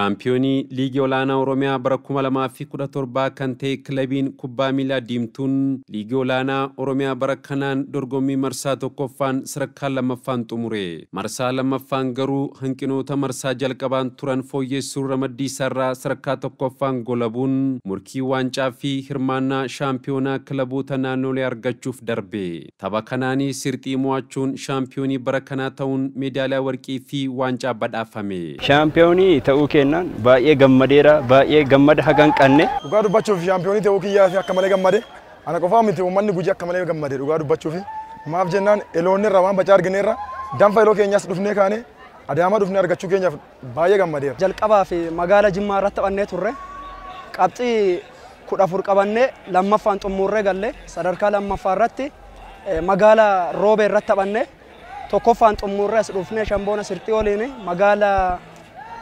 Shaampiyoonii Liigii Olaanaa Oromiyaa bara 2017 kan ta'e kilabiin kubbaa miilaa Diimtuun Liigii Olaanaa Oromiyaa bara kanaan dorgommii marsaa tokkoffaan sadarkaa lammaffaan xumure. Marsaa lammaffaan garuu hanqinoota marsaa jalqabaan turan fooyyessuun ramaddii isaarraa sadarkaa tokkoffaan golabuun murkii waancaa fi hirmaannaa shaampiyoonaa kilaboota naannolee argachuuf darbe. Tapha kanaanis sirxii mo'achuun shaampiyoonii bara kanaa ta'uun meedaaliyaa warqii fi waancaa badhaafame. Shaampiyoonii ta'uu kennaan baay'ee gammadeera, baay'ee gammada hagan qanne. Dhugaa dubbachuuf shaampiyoonii ta'uu kiyyaa fi akka malee gammade. Ana qofaa miti, uummanni Gujii akka malee gammade dhugaa dubbachuuf. Maaf jennaan eloonni irraa waan bacaa argineerra, danfa eloo keenyas dhufnee kaane Adaamaa dhufnee argachuu keenyaaf baay'ee gammadeera. Jalqabaa fi magaala Jimmaa irratti taphannee turre. Qabxii 14 qabannee lammaffaan xumurree galle. Sadarkaa lammaffaa irratti magaala Roobee irratti taphannee tokkoffaan xumurree as dhufnee shamboona sirxii waliin magaala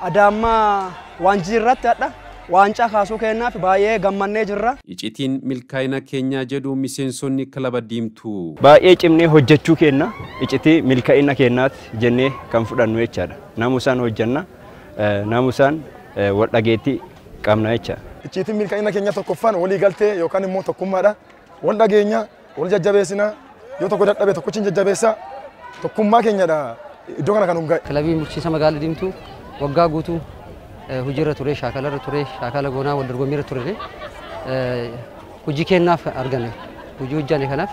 Adaamaa Waanjii irratti hadha waancaa kaasuu kennaaf baay'ee gammannee jirra. Iccitiin milkaa'ina keenyaa jedhu miseensonni kilaba Diimtuu. Baay'ee cimnee hojjechuu kenna, iccitii milkaa'ina keenyaati jennee kan fudhannu jechaadha. Namusaan hojjenna, namusaan wal dhageettii qabna jechaadha. Iccitiin milkaa'ina keenya tokkoffaan walii galtee yookaan immoo tokkummaadha. Wal dhageenya, wal jajjabeessina, yoo tokko dadhabe tokkichi hin jajjabeessa, tokkummaa keenyadha iddoo kana kan nu ga'e. Kilabiin bulchiinsa magaalaa Diimtuu waggaa guutuu hojiirra ture, shaakalarra ture, shaakala goonaa wal dorgommiirra ture. Hojii kennaaf arganne, hojii hojjanne kanaaf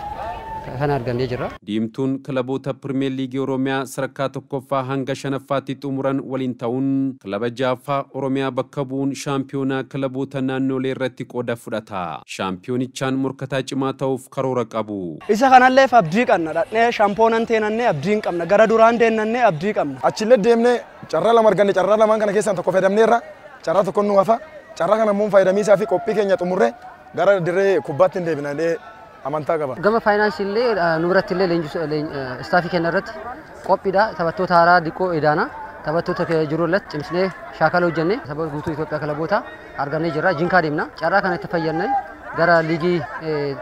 kana argannee jirra. Diimtuun kilaboota Pirimeer Liigii Oromiyaa sadarkaa tokkoffaa hanga shanaffaatti xumuran waliin ta'uun kilaba ja'affaa Oromiyaa bakka bu'uun shaampiyoonaa kilaboota naannolee irratti qooda fudhata. Shaampiyoonichaan morkataa cimaa ta'uuf karoora qabu. Isa kanallee abdii qabna. Dhaqnee shaampoonaan teenannee abdii hin qabna. Gara duraan deennannee abdii qabna. Achillee deemnee carraa lama arganne, carraa lamaan kana keessaan tokko fayyadamneerra, carraa tokko nu hafa, carraa kana immoo fayyadamiisaa fi qophii keenya xumurree gara dirree kubbaatti hin deebina jedhee amantaa qaba. Gama faayinaansii illee nu biratti illee istaafii keenya irratti qophiidha. Taphattoota haaraa diqqoo edaana. Taphattoota jiru irratti cimsinee shaakala hojjennee tapha guutuu Itoophiyaa kilaboota argannee jirra. Jinkaa deemna. Carraa kana itti fayyadnee gara liigii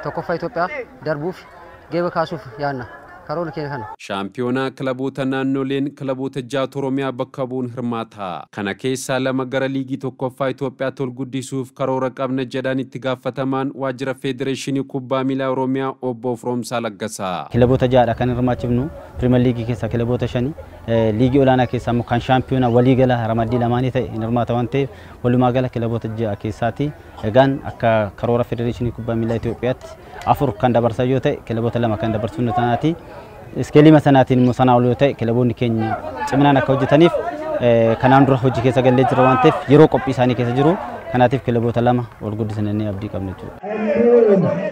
tokkoffaa Itoophiyaa darbuuf geeba kaasuuf yaadna. Karoora keenya kana. Shaampiyoonaa kilaboota naannoleen kilaboota jaatu Oromiyaa bakka bu'uun hirmaata. Kana keessaa lama gara liigii tokkoffaa Itoophiyaatti ol guddisuuf karoora qabna jedhan itti gaafatamaan waajjira Federeeshinii Kubbaa Miilaa Oromiyaa obbo Firoomsaa Laggasaa. Kilaboota ja'adha kan hirmaachifnu. Pirimeer Liigii keessaa kilaboota 5, liigii olaanaa keessaa immoo kan shaampiyoonaa waliigala ramaddii lamaanii ta'e hin hirmaata waan ta'eef walumaa gala kilaboota 6 keessaati. Egaan akka karoora Federeeshinii Kubbaa Miilaa Itoophiyaatti 4 kan dabarsan yoo ta'e kilaboota 2 kan dabarsuun tanaati. Iskeelima sanaatiin immoo sanaa ol yoo ta'e kilaboonni keenya ciminaan akka hojjetaniif kanaan dura hojii keessa gallee jira waan ta'eef yeroo qophii isaanii keessa jiru. Kanaatiif kilaboota 2 ol guddisanii abdii qabna jechuudha.